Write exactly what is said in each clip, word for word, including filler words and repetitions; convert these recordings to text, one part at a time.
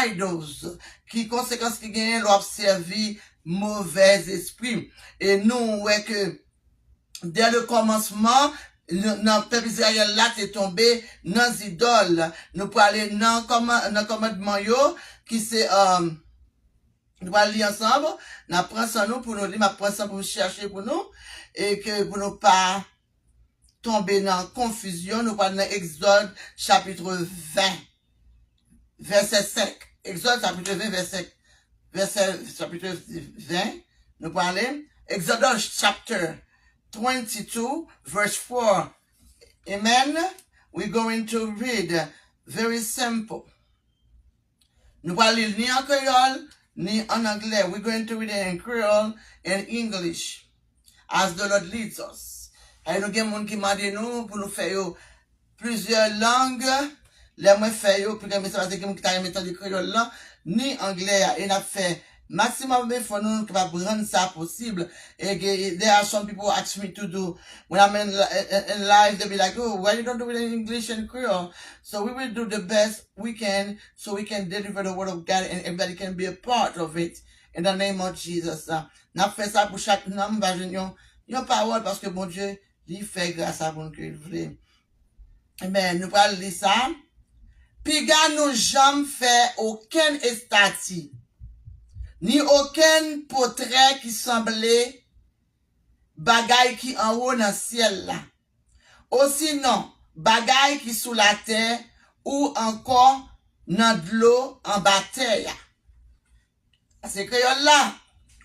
idols. Ki konsekans ki genyen lè w ap sèvi movèzespri? E nou wè ke dès le commencement, nan pèp Izrayèl la te tonbe nan zidòl. Nou prale nan kòman, nan kòmandman yo, ki se, um, nou pral li ansanm. N ap pran san nou pou nou li, m ap pran san pou m chèche pou nou, e ke pou nou pa tonbe nan konfizyon, nou pral nan Egzòd chapit ven, vèsè senk. Egzòd chapit ven, vèsè, vèsè, chapit ven, nou prale. Exodus chapter twenty-two, verse four. Amen. We're going to read. Very simple. Nou pral li l ni an kreyòl, ni an anglè. We're going to read it in Creole and English as the Lord leads us. E nou gen moun ki mande nou pou nou fè yo plizyè lang. Lè mwen fè yo, pi gen mesye, paske gen moun ki ta renmen tande kreyòl lan, ni anglè a. E n ap fè maksimòm efò nou kapab rann sa posib. E gen, there are some people ask me to do, when I'm in, in, in live, they be like, "Oh, why you don't do it in English and Creole?" So we will do the best we can so we can deliver the word of God and everybody can be a part of it in the name of Jesus. Uh, n ap fè sa pou chak nanm, m pa jwenn yon, yon pawòl paske Bondye, li fè gras a moun ke l vle. Amen. Nou pral li sa. Piga nou janm fè okenn estati, ni okenn pòtrè ki sanble bagay ki anwo nan syèl la, osinon bagay ki sou latè ou ankò nan dlo anba tè a. Se kreyòl la.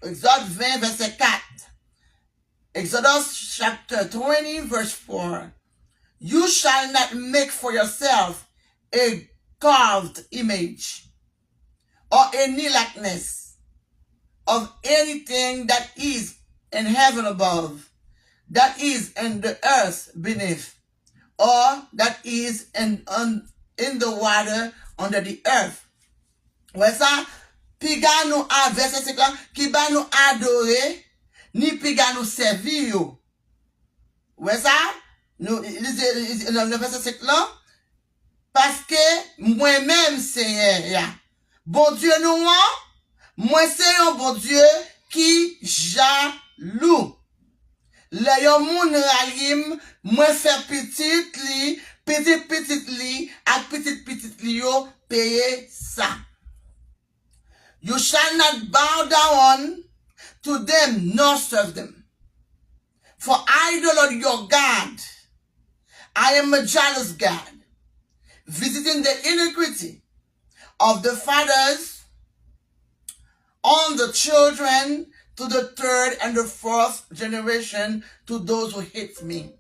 Egzòd ven, vèsè kat. Exodus chapter twenty, verse four. You shall not make for yourself a carved image or any likeness of anything that is in heaven above, that is in the earth beneath, or that is in, un, in the water under the earth. Wè sa? Piga nou a, vèsè senk lan, ki ba nou adore, ni piga nou sèvi yo. Wè sa? Nou, li di, li di, nan, nan vèsè senk lan, paske mwen menm, Senyè a, Bondye nou an, mwen se yon Bondye ki jalou. Lè yon moun rayi m, mwen fè pitit li, pitit pitit li, ak pitit pitit li yo peye sa. You shall not bow down to them nor serve them. For I, the Lord your God, I am a jealous God, visiting the iniquity of the fathers on the children to the third and the fourth generation to those who hate me.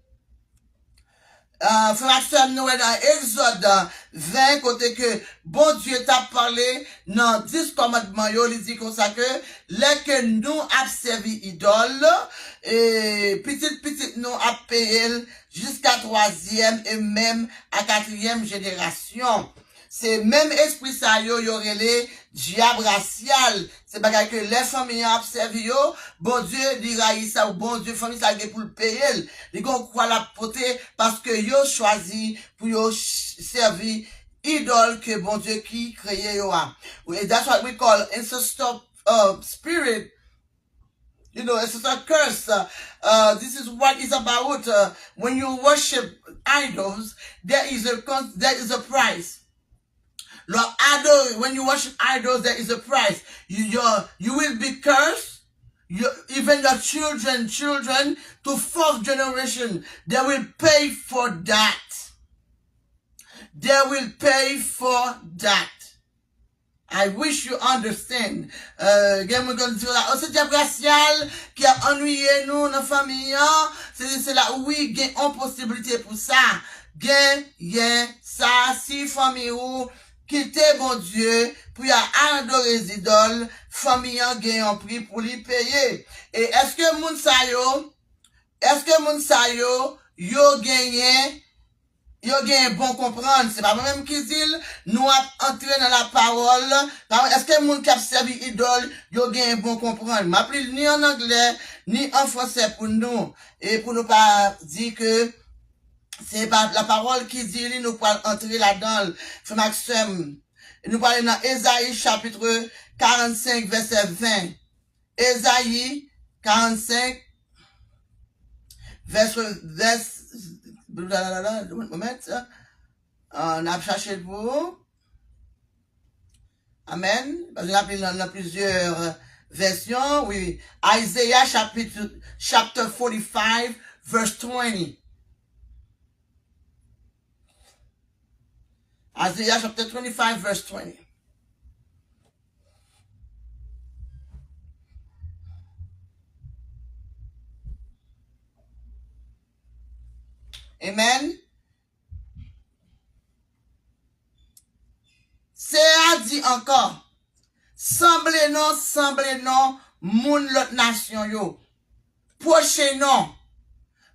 Uh, frè ak sè m, nou wè nan Egzòd ven, kote ke Bondye t ap pale nan dis kòmandman yo, li di konsa ke lè ke nou ap sèvi idòl, e pitit pitit nou ap peye l jiska twazyèm e menm a katriyèm jenerasyon. Se menm espri sa yo, yo rele dyab rasyal. Se bagay ke lè fanmi an ap sèvi yo, Bondye, li rayi sa, ou Bondye, fanmi sa gen pou l peye l. Li gen yon kwa l ap pote paske yo chwazi pou yo ch-, sèvi idòl ke Bondye ki kreye yo a. And that's what we call ancestor, uh, spirit. You know, it's a curse. Uh, uh, this is what it's about. Uh, when you worship idols, there is a con-, there is a price. Lè w adore, when you worship idols, there is a price. You, your, you will be cursed. Your, even your children, children to fourth generation, they will pay for that. They will pay for that. I wish you understand. Euh, gen moun ki di la, oh, se dyab rasyal ki ap annuiye nou nan fanmi an. Se, se la, wi, gen yon posiblite pou sa. Gen, gen sa, si fanmi ou kite Bondye pou y al adore zidòl, fanmi an gen yon pri pou li peye. E èske moun sa yo, èske moun sa yo, yo genyen yo gen bon konprann. Se pa mwen menm ki di l, nou ap antre nan lapawòl. Èske moun k ap sèvi idòl, yo gen bon konprann? M ap li l ni an anglè, ni an fransè pou nou. E pou nou pa di ke se pa lapawòl ki di li, nou pral antre ladan l. Frè m ak sè m, Nou prale nan Ezayi chapit karannsenk, vèsè ven. Ezayi karannsenk, vès, vès, blablabla, moment, uh, n ap chache l pou ou. Amen. Paske n ap li nan, nan plizyè vèsyon, wi. Isaiah chapit, chapter forty-five, verse twenty. Isaiah chapter twenty-five, verse twenty. Amen. Seyè a di ankò, sanble non, sanble non, moun lòt nasyon yo. Pwoche non.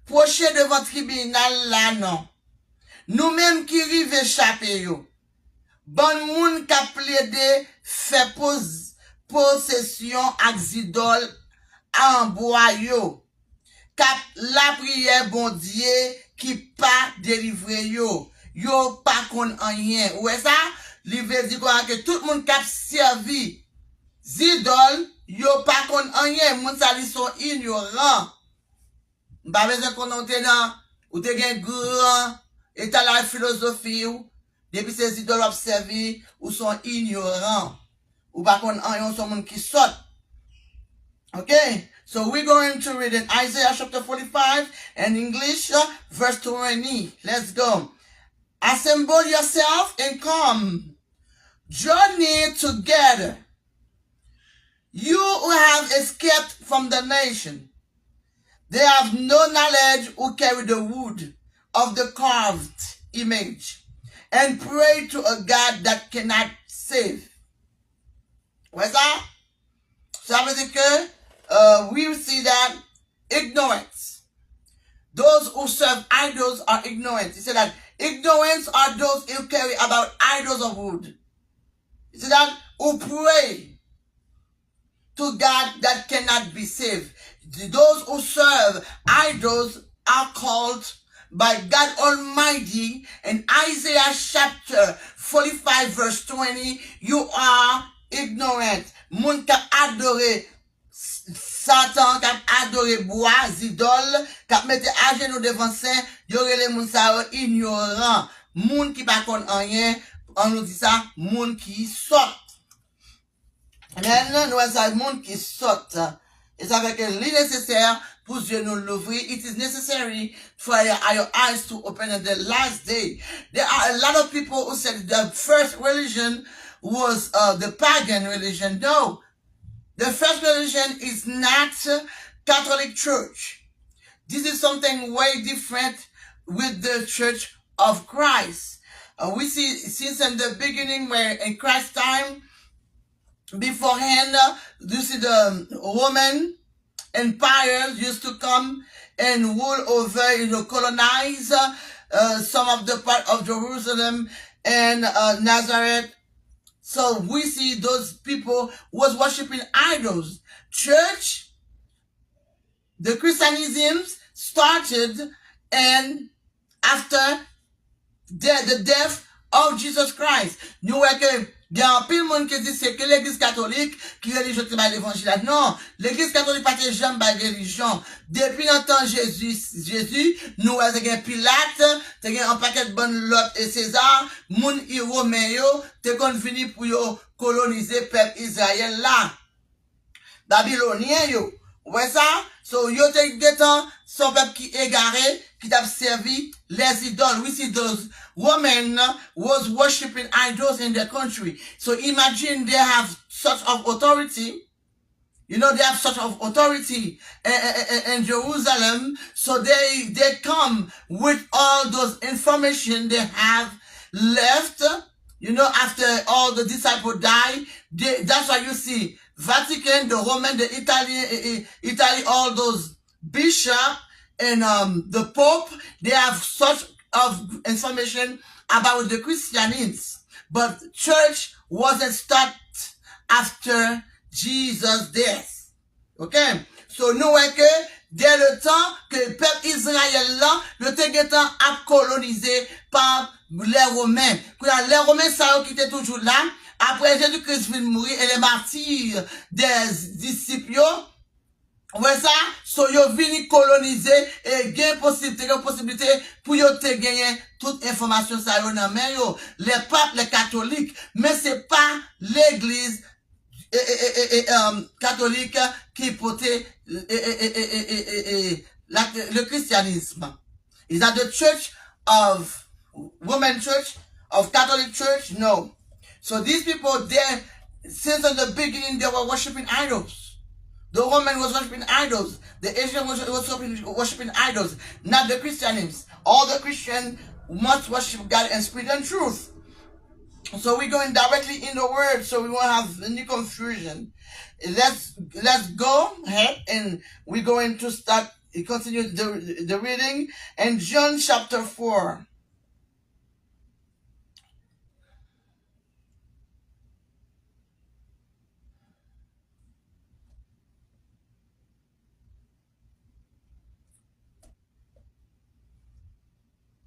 Pwoche devan tribinal la non. Nou menm ki rive chape yo. Bann moun k ap plede fè poz-, posesyon ak zidòl an bwa yo, k ap lapriyè Bondye ki pa delivre yo, yo pa konn anyen. Ou wè sa? Li vle di konsa ke tout moun k ap sèvi zidòl, yo pa konn anyen. Moun sa li son inyoran. M pa bezwen konnen ou te nan, ou te gen gran etalaj filozofi w, depi se zidòl w ap sèvi, ou son inyoran. Ou pa konn anyen, ou son moun ki sòt. Okay? So we're going to read in Isaiah chapter forty-five in English, uh, verse twenty. Let's go. Assemble yourself and come. Draw near together. You who have escaped from the nation. They have no knowledge who carry the wood of the carved image and pray to a God that cannot save. Wè sa? Sa vle di ke, uh, we see that ignorance. Those who serve idols are ignorant. He said that ignorance are those who carry about idols of wood. He said that who pray to God that cannot be saved. Those who serve idols are called by God Almighty in Isaiah chapter forty-five verse twenty, you are ignorant. Moun k ap adore Satan, k ap adore bwa, zidòl, k ap mete ajenou devan sen, yo rele moun sa yo inyoran. Moun ki pa konn anyen, an nou di sa, moun ki sòt. Amen. Nou wè sa, moun ki sòt. E sa fè ke li nesesè pou zye nou louvri. It is necessary for your, your eyes to open in the last day. There are a lot of people who said the first religion was, uh, the pagan religion. No. The first religion is not Catholic Church. This is something way different with the Church of Christ. Uh, we see since in the beginning, where in Christ time, beforehand, uh, you see the Roman empires used to come and rule over, you know, colonize, uh, uh, some of the part of Jerusalem and, uh, Nazareth. So we see those people was worshiping idols. Church, the Christianism started and after the, the death of Jesus Christ. Nou wè ke gen anpil moun ki di se ke legliz katolik ki relijyon ki bay levanjil la. Non, legliz katolik pa te janm bay relijyon. Depi nan tan Jezi, Jezi, nou wè te gen Pilat, te gen yon pakèt bann lòt e Seza, moun i Women yo te konn vini pou yo kolonize pèp Izrayèl la. Babilonyen yo. Ou wè sa? So, yo te gentan se yon pèp ki egare, ki t ap sèvi lèzidòl. We see those women was worshiping idols in their country. So imagine they have such of authority. You know, they have such of authority in, in, in, in Jerusalem. So they, they come with all those information they have left. You know, after all the disciples die, they, that's why you see Vatican, the Roman, the Italian, eh, eh, Italy, all those bishop and, um, the Pope, they have such of information about the Christianity. But church wasn't start after Jesus' death. Ok? So, nou wè ke dès le temps ke pèp Izrayèl lan, yo te gentan ap kolonize pa lè Romen. Kounye a, lè Romen sa yo ki te toujou la, apre Jezi Kris vin mouri e les martyrs des disciples yo, ou wè sa? So, yo vini kolonize e gen posiblite, gen posiblite pou yo te genyen tout enfòmasyon sa yo nan men yo. Les papes, les catholiques, men se pa legliz e, e, e, e, e, um, katolik ki pote e, e, e, e, e, e, e, la, le christianisme. Is that the church of Roman church, of Catholic church? No. So these people, they, since the beginning, they were worshiping idols. The Roman was worshiping idols. The Asian was worshiping, worshiping idols, not the Christianism. All the Christian must worship God in spirit and truth. So we're going directly in the word, so we won't have any confusion. Let's let's go ahead and we're going to start, continue the, the reading in John chapter four.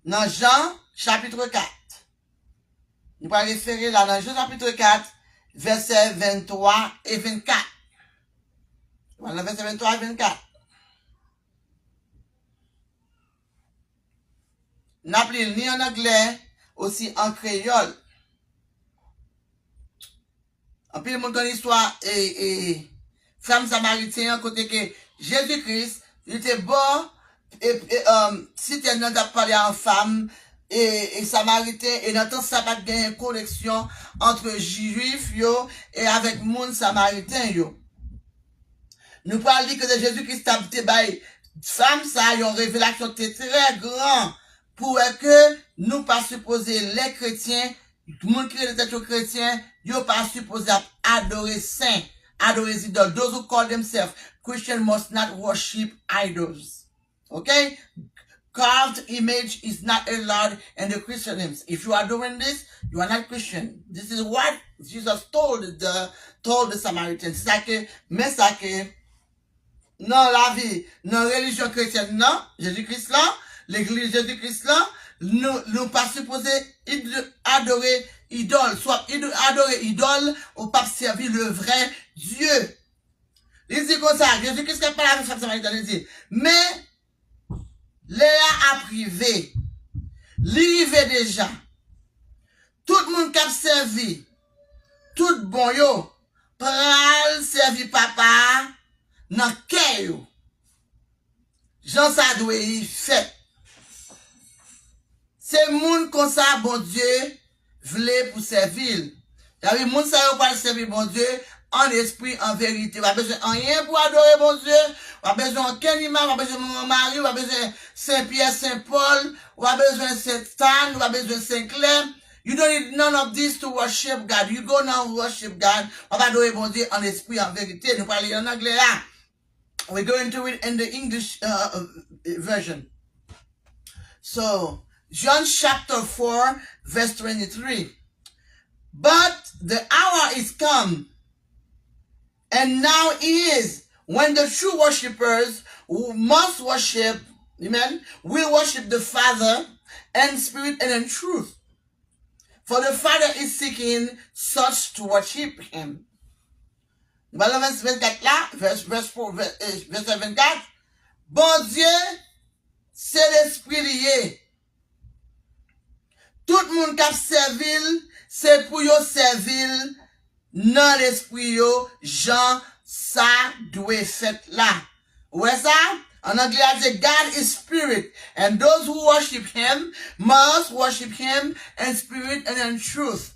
Nan Jan, chapit kat. Nou pral refere la nan Jan, chapit kat, vèsè venntwa e vennkat. Nou pral nan vèsè venntwa e vennkat. N ap li l ni an anglè, osi an kreyòl. Anpil moun konn istwa, e, e, fanm samariten an, kote ke Jezi Kris, li te bò, e, e, um, sitèn nan, t ap pale a yon fanm, e, e, samariten, e nan tan sa, pa t genyen koneksyon ant jwif yo e avèk moun samariten yo. Nou pral li ke Jezi Kris t ap te bay fanm sa yon revelasyon te trè gran pou wè ke nou pa sipoze, lè kretyen, moun ki rele tèt yo kretyen, yo pa sipoze ap adore sen, adore zidòl. Those who call themselves Christian must not worship idols. Ok? Carved image is not allowed in the Christianism. If you are doing this, you are not Christian. This is what Jesus told the, told the Samaritan. Se sa ke, men sa ke nan lavi, nan relijyon kretyèn nan, Jezi Kris lan, legliz Jezi Kris lan, nou, nou pa sipoze id-, adore idòl. Si w ap id-, adore idòl, ou p ap sèvi le vrai Dieu. Li di konsa, Jezi Kris k ap pale avèk fanm samariten, li di, men lè a ap rive, li rive deja. Tout moun k ap sèvi tout bon yo pral sèvi Papa a nan kè yo. Jan sa dwe fèt. Se moun konsa Bondye vle pou sèvi l. Sa vle di, moun sa yo pral sèvi Bondye an espri, an verite. W pa bezwen anyen pou adore Bondye. W pa bezwen okenn imaj, w pa bezwen Manman Mari, w pa bezwen Sen Pyè, Sen Pòl, w pa bezwen Sent Ann, w pa bezwen Sen Klè. You don't need none of this to worship God. You go now worship God. W ap adore Bondye an espri, an verite. Nou pral li an anglè a. We're going to read in the English, uh, version. So, John chapter four, verse twenty-three. But the hour is come, and now is, when the true worshippers who must worship, amen, will worship the Father in spirit and in truth. For the Father is seeking such to worship him. Nou pral nan vèsè vennkat la, vès, vès pou, vès, eh, vèsè vennkat. Bondye, se lespri li ye. Tout moun k ap sèvi l, se pou yo sèvi l nan lespri yo, jan sa dwe fèt la. Ou wè sa? An anglè a di, God is spirit, and those who worship him must worship him in spirit and in truth.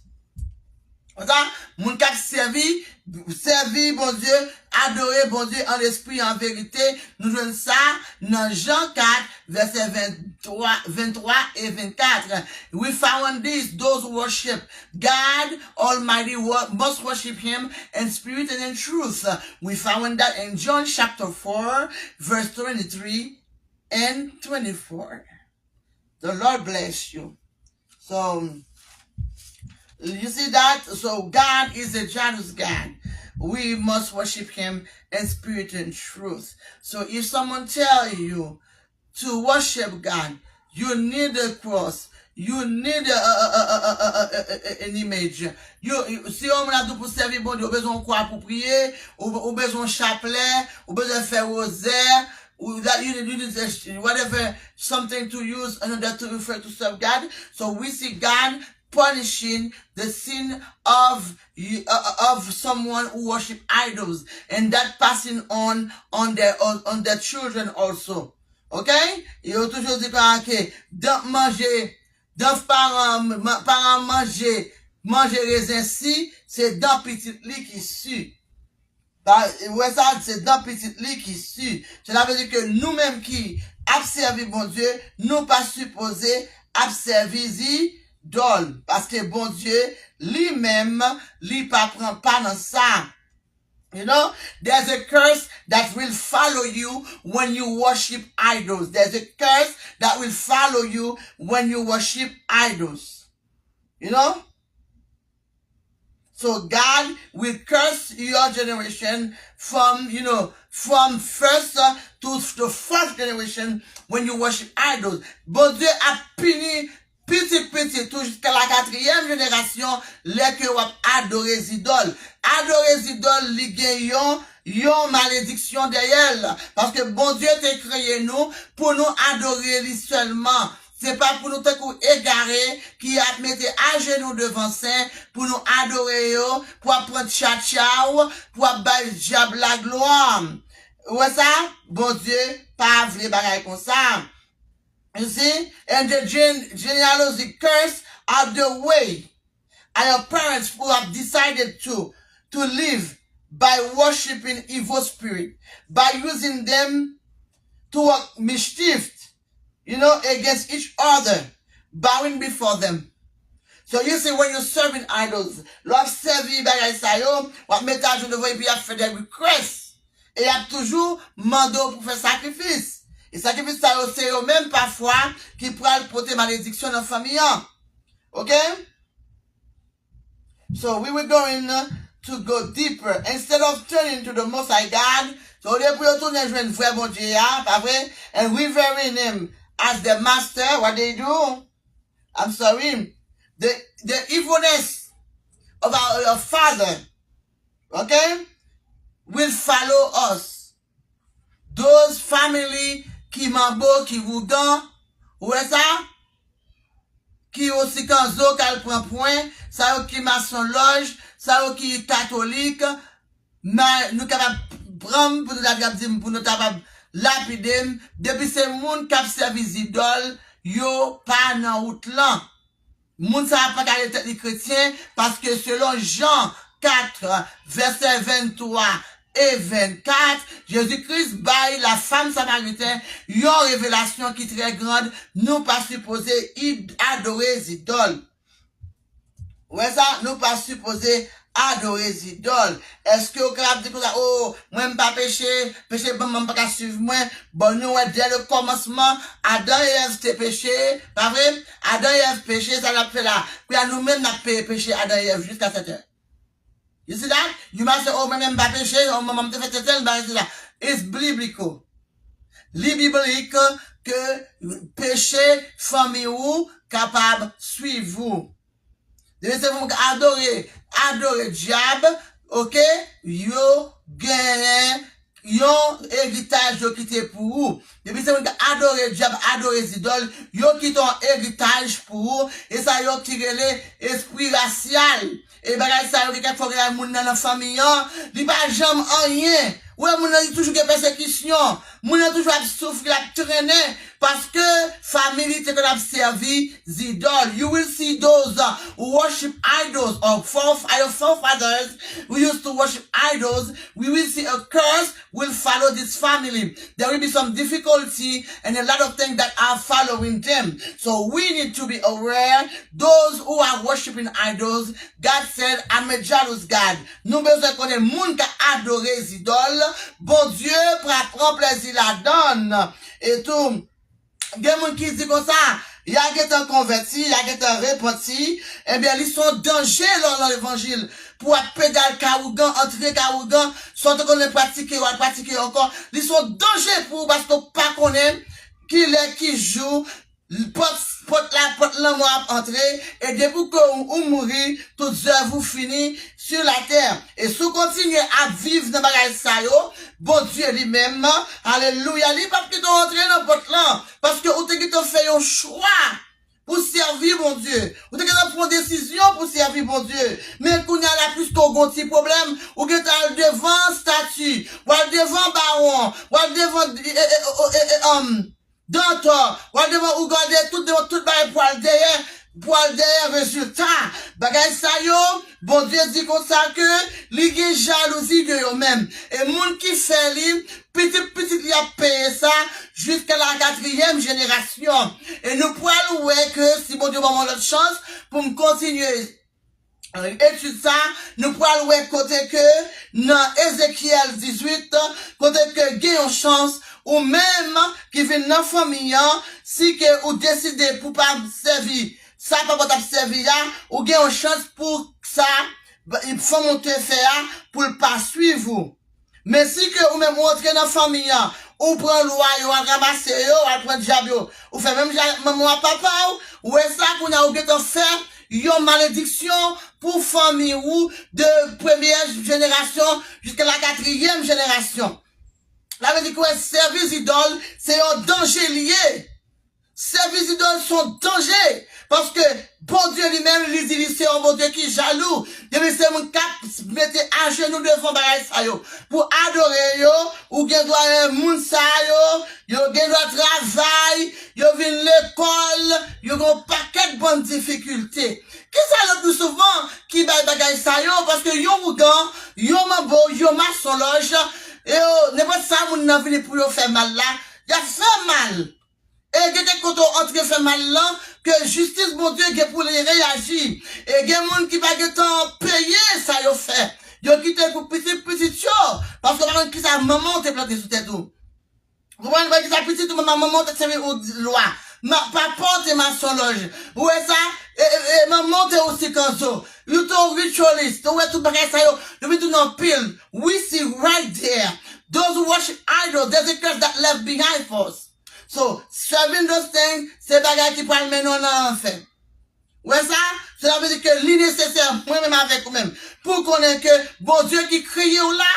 Konsa, moun k ap sèvi, sèvi Bondye, adore Bondye an lespri, an verite. Nou jwenn sa nan Jan kat, vèsè venntwa, venntwa e vennkat. We found this, those who worship God Almighty wo-, must worship him in spirit and in truth. We found that in John chapter four, verse twenty-three and twenty-four. The Lord bless you. So, you see that? So, God is a jealous God. we must worship him in spirit and truth. So if someone tell you to worship God, you need a cross, you need a, a, a, a, a, a, a, a, an image. You, you, si yon moun ap di w pou sèvi Bondye, ou bezwen yon kwa pou priye, ou, ou bezwen yon chaplè, ou bezwen fè wozè, ou, that you, you need a, whatever, something to use in order to refer to serve God. So we see God punishing the sin of, uh, of someone who worship idols, and that passing on on their on, on their children also. Ok? Yo toujou di konsa ke dan manje, dan paran, ma- paran manje, manje rezen si, se dan pitit li ki si. Ba, ou wè sa, se dan pitit li ki si. Cela veut dire que nou menm ki ap sèvi Bondye, nou pa sipoze ap sèvi zidòl. Paske Bondye li menm, li pa pran pa nan sa. You know, there's a curse that will follow you when you worship idols. There's a curse that will follow you when you worship idols. You know? So God will curse your generation from, you know, from first, uh, to the fourth generation when you worship idols. Bondye ap pini pitit pitit ou jiska la katriyèm jenerasyon lè ke w ap adore zidòl. Adore zidòl, li gen yon, yon malediksyon dèyè l. Paske Bondye te kreye nou pou nou adore li sèlman. Se pa pou nou tankou egare ki ap mete ajenou devan sen pou nou adore yo, pou ap pran tchatcha w, pou ap bay dyab la glwa. Ou wè sa? Bondye pa vle bagay konsa. You see? And the gen- genealogy curse are the way our parents who have decided to to live by worshiping evil spirit, by using them to work mischief, you know, against each other, bowing before them. So you see, when you serving idols, lè w ap sèvi bagay sa yo, w ap mete ajenou devan epi y ap fè des requests. E y ap toujou mande w pou fè sakrifis. E sakrifis sa yo, se yo menm pafwa ki pral pote malediksyon nan fanmi an. Ok? So we were going to go deeper. Instead of turning to the Most High God, so olye pou yo tounen jwenn vrè Bondye a, pa vre? And revering him as the master, what they do? I'm sorry. The, the evilness of our, our father, okay, will follow us. Those family ki manbo, ki wougan, ou wè sa? Ki osi kanzo k al pran pwen, sa yo ki masonlòj, sa yo ki katolik, ma- nou kapab pran m pou nou ta kapab di m, pou nou ta kapab lapide m, depi se moun k ap sèvi zidòl, yo pa nan wout lan. Moun sa a pa ka rele tèt li kretyen, paske selon Jan kat, vèsè venntwa e vennkat, Jezi Kris bay lafanm samariten yon revelasyon ki trè grand, nou pa sipoze id- adore zidòl. Ou wè sa? Nou pa sipoze adore zidòl. Èske w kapab di konsa, o, mwen m pa peche, peche manman m pa ka swiv mwen? Bon, nou wè, dès le commencement, Adan e Èv te peche, pa vre? Adan e Èv peche, sa n ap fè la? Kounye a, nou menm n ap peye peche Adan e Èv jiska sèten. You see that? You might say, o, mwen menm m pa peche, o, manman m te fè tenten, bagay sila. It's biblical. Li biblik ke peche fanmi ou kapab swiv ou. Depi se pou adore, adore dyab, ok, yo genyen yon eritaj yo kite pou ou. Depi se moun ki adore dyab, adore zidòl, yo kite yon eritaj pou ou. E sa yo ki rele espri rasyal. E bagay sa yo ki kèk fwa gen moun nan nan fanmi an, li pa janm anyen. Ou wè moun nan li toujou gen pèsekisyon. Moun nan toujou ap soufri, l ap trennen. Paske fanmi li te konn ap sèvi zidòl. You will see those, uh, who worship idols or fore- our forefathers who used to worship idols. We will see a curse will follow this family. There will be some difficulty and a lot of things that are following them. So we need to be aware. Those who are worshiping idols, God said, "I'm a jealous God." Nou bezwen konnen moun k ap adore zidòl, Bondye pa pran plezi ladan l. E tou, gen moun ki di konsa, y a gentan konvèti, y a gentan repanti, ebyen, li se yon danje lè w nan levanjil. pou w ap pedal ka ougan, antre ka ougan, sa w te konnen pratike, w al pratike ankò. Li se yon danje pou ou paske w pa konnen kilè, ki jou, pòt, pòt la, pòt lanmò ap antre, e depi ke ou, ou mouri, tout zèv ou fini sur la terre. E si w kontinye ap viv nan bagay sa yo, Bondye li menm, alelouya, li p ap kite w antre nan pòt lan, paske ou te gentan fè yon chwa pou sèvi Bondye. Ou te gentan pran desizyon pou sèvi Bondye. Men kounye a la, piske w gon ti pwoblèm, ou gentan al devan estati, w al devan bawon, w al devan, e, e, e, e, e, um, dantò, w al devan, ou gade tout, devan tout bagay pou al dèyè, pou al dèyè rezilta. Bagay sa yo, Bondye di konsa ke li gen jalouzi de yo menm. E moun ki fè li, pitit pitit li ap peye sa jiska la katriyèm jenerasyon. E nou pral wè ke si Bondye ban mwen lòt chans pou m kontinye, euh, etid sa, nou pral wè kote ke nan Ezekyèl dizuit, kote ke gen yon chans ou menm ki vin nan fanmi an, si ke ou deside pou pa sèvi sa papa t ap sèvi a, ou gen yon chans pou sa fanm ou te fè a, pou l pa swiv ou. Men si ke ou menm ou antre nan fanmi an, ou pran lwa yo, al ranmase yo, al pran dyab yo, ou fè menm jan ak manman w ak papa w, ou wè sa kounye a ou gentan fè yon malediksyon pou fanmi ou de premyè jenerasyon jiska la katriyèm jenerasyon. Sa vle di ke sèvis idòl se yon danje li ye. Sèvis idòl se yon danje. Paske Bondye li menm, li di li se yon Bondye ki jalou. Li di se moun k ap mete ajenou devan bagay sa yo. Pou adore yo, ou gen dwa wè moun sa yo, yo gen dwa travay, yo vin lekòl, yo gen yon pakèt bann difikilte. Kisa yo pi souvan ki bay bagay sa yo? Paske yon ougan, yon manbo, yon masonlòj, yo, nenpòt sa moun nan vini pou yo fè mal la, y ap fè mal. E gen kèk kote w antre fè mal lan, ke jistis Bondye gen pou li reyaji. E gen moun ki pa gentan peye sa yo fè. Yo kite pou pitit pitit yo, paske w pa konn kisa manman w te plante sou tèt ou. Ou konprann? Paske sa pitit ou, manman, manman w te sèvi ou lwa. Ma, papa w te masonlòj. Ou wè sa? E, e, e manman w te osi kanzo. Yo te yon ritualist. Ou wè tout bagay sa yo, yo vin tounen anpil. We see right there. Those who worship idols, there's a curse that left behind for us. So, serving those things, se bagay ki pral mennen w nan lanfè. Ou wè sa? Sela vle di ke li nesesè, mwen menm avèk ou menm, pou konnen ke Bondye ki kreye w la,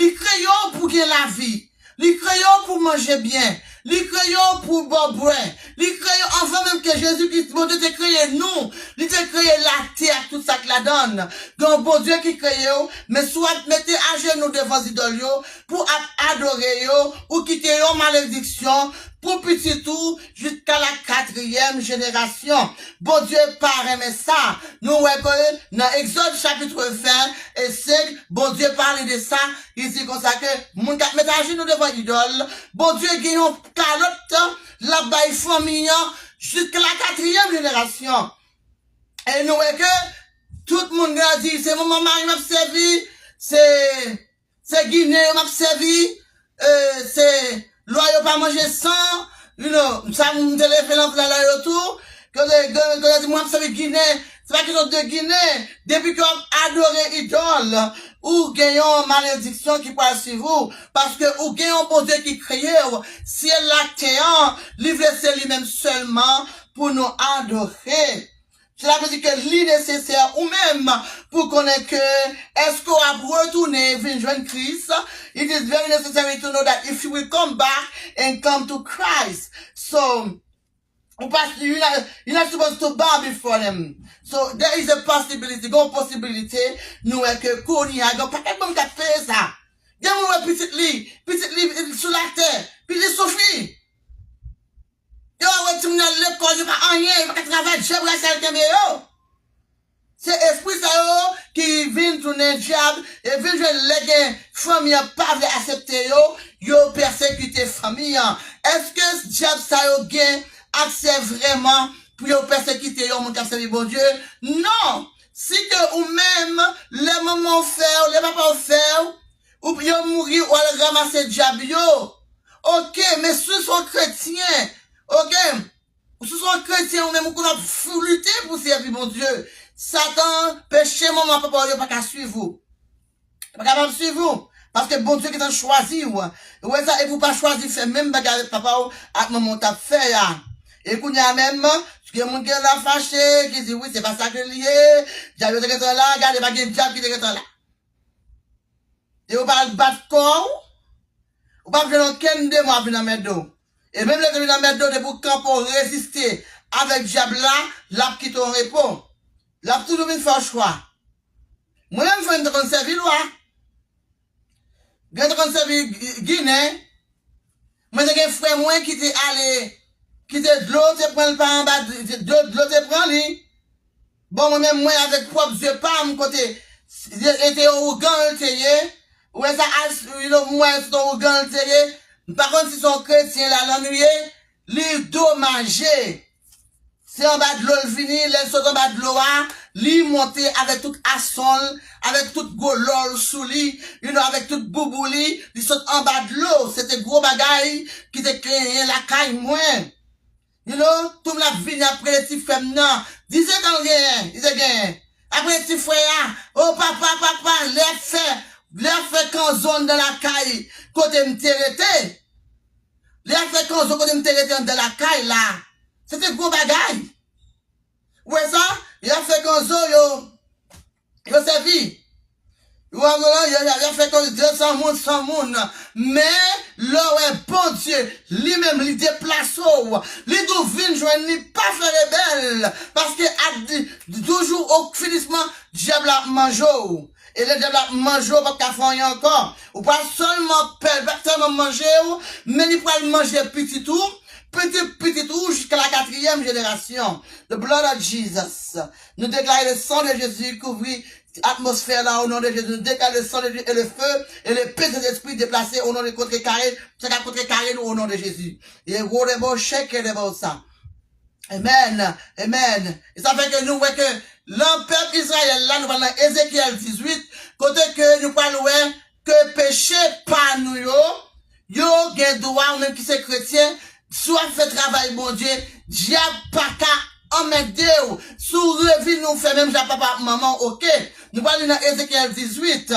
li kreye w pou gen lavi. Li kreye w pou manje byen. Li kreye w pou bò bwè. Li kreye w anvan menm ke Jezi Kris, Bondye te kreye nou. Li te kreye latè ak tout sa k ladan l. Gen yon Bondye ki kreye w, men si w ap mete ajenou devan zidòl yo, pou ap adore yo, ou kite yon malediksyon pou pitit ou jiska la katriyèm jenerasyon. Bondye pa renmen sa. Nou wè ke nan Egzòd chapit ven e senk, Bondye pale de sa. Li di konsa ke moun k ap met ajenou devan idòl, Bondye gen yon kalòt l ap bay fanmi an jiska la katriyèm jenerasyon. E nou wè ke tout moun grandi, se manman mari m ap sèvi, se se ginen yo m ap sèvi, e, se lwa yo pa manje san, you know, sa m te leve nan vle lwa yo tou, ke yo te, ke, ke yo di mwen m ap sèvi ginen, se pa kesyon de ginen, depi ke w ap adore idòl, ou gen yon malediksyon ki pral swiv ou, paske ou gen yon Bondye ki kreye w, syèl la ak tè an, li vle se li menm sèlman pou nou adore. Sela vle di ke li nesesè ou menm pou konnen ke èske w ap retounen vin jwenn Kris. It is very necessary to know that if you will come back and come to Christ. So, ou pa, you're not, you're not supposed to bow before them. So, there is a possibility, gen yon posibilite, nou wè ke kounye a, gen yon pakèt moun k ap fè sa. Gen moun wè pitit li, pitit li sou latè, pitit li soufri. Yo wè timoun yo al lekòl, yo pa anyen, yo pa ka travay, dyab rasyal kenbe yo. Se espri sa yo ki vin tounen dyab, e vin jwenn lè gen fanmi an pa vle aksepte yo, yo pèsekite fanmi an. Èske dyab sa yo gen aksè vrèman pou yo pèsekite yon moun k ap sèvi Bondye? Non! Si ke ou menm, lè manman w fè w, lè papa w fè w, ou, yo mouri, ou al ranmase dyab yo. Oke, men si w se yon kretyen, oke, si w se yon kretyen, ou menm ou konn ap fou lite pou sèvi Bondye. Satan, peche manman papa w yo pa ka swiv ou. Yo pa kapab swiv ou. Paske Bondye gentan chwazi w. Ou wè sa, epi w pa chwazi fè menm bagay avèk papa w ak manman w t ap fè a. E kounye a menm, gen moun ki la fache, ki di, "Wi, se pa sa ke l ye. Dyab yo te gentan la, gade, pa gen dyab ki te gentan la." E ou pa al bat kò w, ou p ap jwenn okenn demon ap vin anmède w. E menm lè l te vin anmède w, depi w kanpe w reziste avèk dyab la, l ap kite w an repo. L ap toujou vin fè w chwa. Mwen menm, frè m, te konn sèvi lwa. Gen te konn sèvi Gi- Ginen. Mwen te gen frè mwen ki te ale, ki te dlo te pran l pa anba, dlo, dlo te pran li. Bon, mwen menm, mwen avèk pwòp zye pa m kote, e te yon ougan l te ye. Ou wè sa, al, you know, mwen se yon ougan l te ye. M pa konn si se yon kretyen la nan nou ye. Li domaje. Se anba dlo l vini, lè l sot anba dlo a, li monte avèk tout ason l, avèk tout gwo lò l sou li, you know, avèk tout boubou li, li sot anba dlo. Se te gwo bagay ki te genyen lakay mwen. You know, tout moun ap vini ap rele ti frè m nan. Diz an l genyen, li te genyen. Ap rele ti frè a, o papa, papa, lè fè, lè fè kanzo anndan lakay kote m te rete. Lè fè kanzo kote m te rete anndan lakay la. Se te gwo bagay. Ou wè sa? Lè fè kanzo yo, yo sèvi. Yo, yo, yo, yo fè konn de san moun, san moun. Men, lè w wè Bondye, li menm, li deplase w, li di w vin jwenn li, pa fè rebèl. Paske, at di, toujou o finisman, dyab la ap manje w. E lè dyab la ap manje w, w p ap ka fè anyen ankò. Ou pral sèlman pè, l p ap sèlman manje w, men li pral manje pitit ou, pitit pitit ou, jiska la katriyèm jenerasyon. The blood of Jesus. Nou deklare le sang de Jésus kouvri atmosfè la, au nom de Jésus. Nous déclarons le sang de Dieu et le feu et l'épée de l'esprit déplacé au nom de contrecarré, sa k ap contrecarré nou au nom de Jésus. E wodebo cheke debo sa. Amen. Amen. E sa fè ke nou wè ke lan pèp Izrayèl la, nou pral nan Ezekyèl dizuit, kote ke nou pral wè ke peche pa nou yo, yo gen dwa, ou menm ki se kretyen, si w ap fè travay Bondye, dyab pa ka anmède w. Si w revin ou fè menm jan papa ak manman w, oke. Nou pral li nan Ezekyèl dizuit.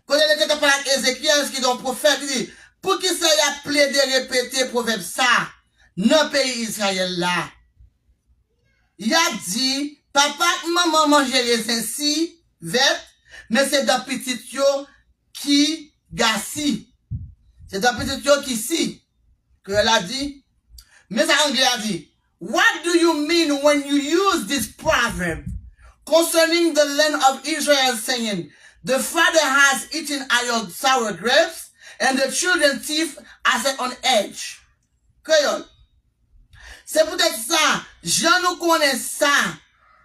Kote Letènèl t ap pale ak Ezekyèl, ki te yon pwofèt, li di, poukisa y ap plede repete pwovèb sa a nan peyi Izrayèl la? Y ap di, papa ak manman manje rezen si vèt, men se dan pitit yo ki gasi. Se dan pitit yo ki si. Kreyòl la di, men sa anglè a di, what do you mean when you use this proverb concerning the land of Israel, saying, the father has eaten your sour grapes, and the children teeth are set on edge? Kreyòl. Se poutèt sa, jan nou konnen sa,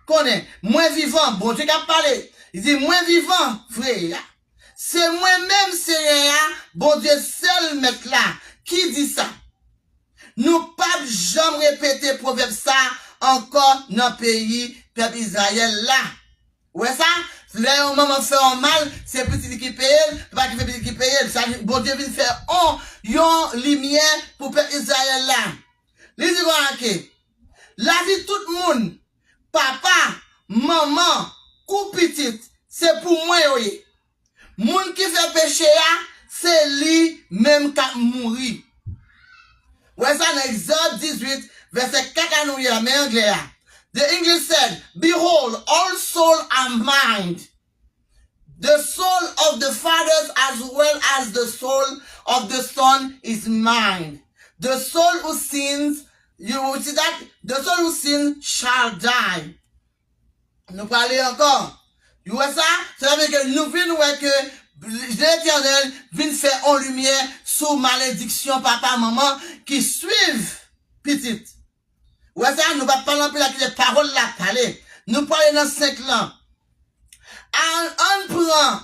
konnen, mwen vivan, Bondye k ap pale, li di, mwen vivan, vre a. Se mwen menm, Senyè a, Bondye sèl Mèt la, ki di sa. Nou p ap janm repete pwovèb sa ankò nan peyi pèp Izrayèl la. Ou wè sa? Lè yon manman fè yon mal, se pitit li ki peye l, papa ki fè pitit ki peye l. Sa, Bondye vin fè on, yon limyè pou pèp Izrayèl la. Li di konsa ke lavi tout moun, papa, manman, kou pitit, se pou mwen yo ye. Moun ki fè peche a, se li menm k ap mouri. Wè sa nan Egzòd dizuit, vèsè kat la nou ye la, men anglè a. The English said, behold, all souls are mine. The soul of the fathers as well as the soul of the son is mine. The soul who sins, you will see that, the soul who sins shall die. Nou prale ankò. Ou wè sa? Sa vle di ke nou vin wè ke Letènèl vin fè on limyè sou malediksyon papa, manman ki swiv pitit. Ou wè sa? Nou p ap pale anpil la, kite pawòl la pale. Nou prale nan senk lan. Ann, ann pran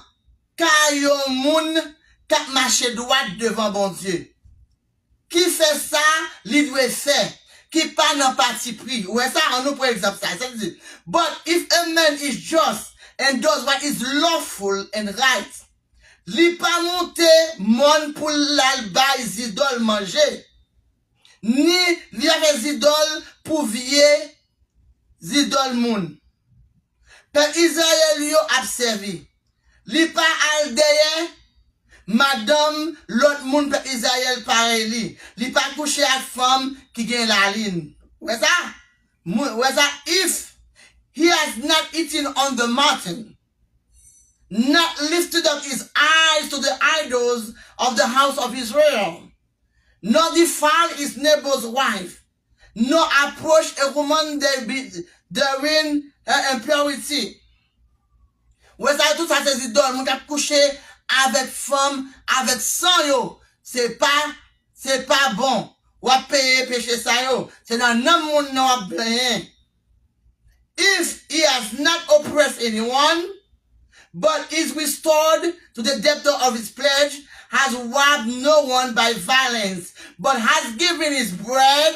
ka yon moun k ap mache dwat devan Bondye. Ki fè sa li dwe fè, ki pa nan patipri. Ou wè sa? Ann nou pran egzanp sa. Sa di, but if a man is just and does what is lawful and right, li pa monte mòn pou l al bay zidòl manje, ni li pa fè zidòl pou vye zidòl moun. Pèp Izrayèl yo ap sèvi. Li pa al dèyè madanm lòt moun pèp Izrayèl parèy li. Li pa kouche ak fanm ki gen lalin. Wè sa? Mwen, wè sa? If he has not eaten on the mountain, not lifted up his eyes to the idols of the house of Israel, nor defiled his neighbor's wife, nor approached a woman there be, therein her impurity. Wè sa, tout sa se zidòl, moun k ap kouche avèk fanm, avèk san yo. Se pa, se pa bon. W ap peye peche sa yo. Se nan nanm moun nan w ap benyen. If he has not oppressed anyone, but is restored to the debtor of his pledge, has robbed no one by violence, but has given his bread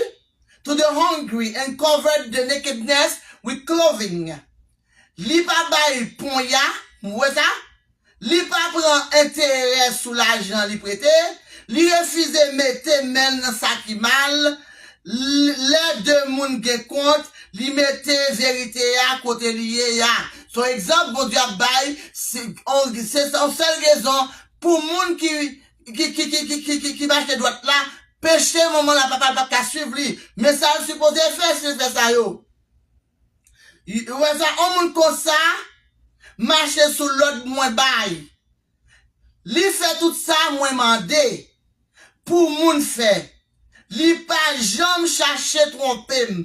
to the hungry and covered the nakedness with clothing. Li pa bay ponya, ou wè sa? Li pa pran enterè sou lajan li prete, li refize mete men l nan sa ki mal, l-, lè de moun gen kont, li mete verite a kote li ye a. Se yon egzanp Bondye ap bay, se, on, se yon sèl rezon pou moun ki, ki, ki mache dwat la, peche manman l a papa l p ap ka swiv li. Men sa l sipoze fè si l fè sa yo. Y-, wè sa, on moun konsa mache sou lòd mwen bay. Li fè tout sa mwen mande pou moun fè. Li pa janm chache twonpe m.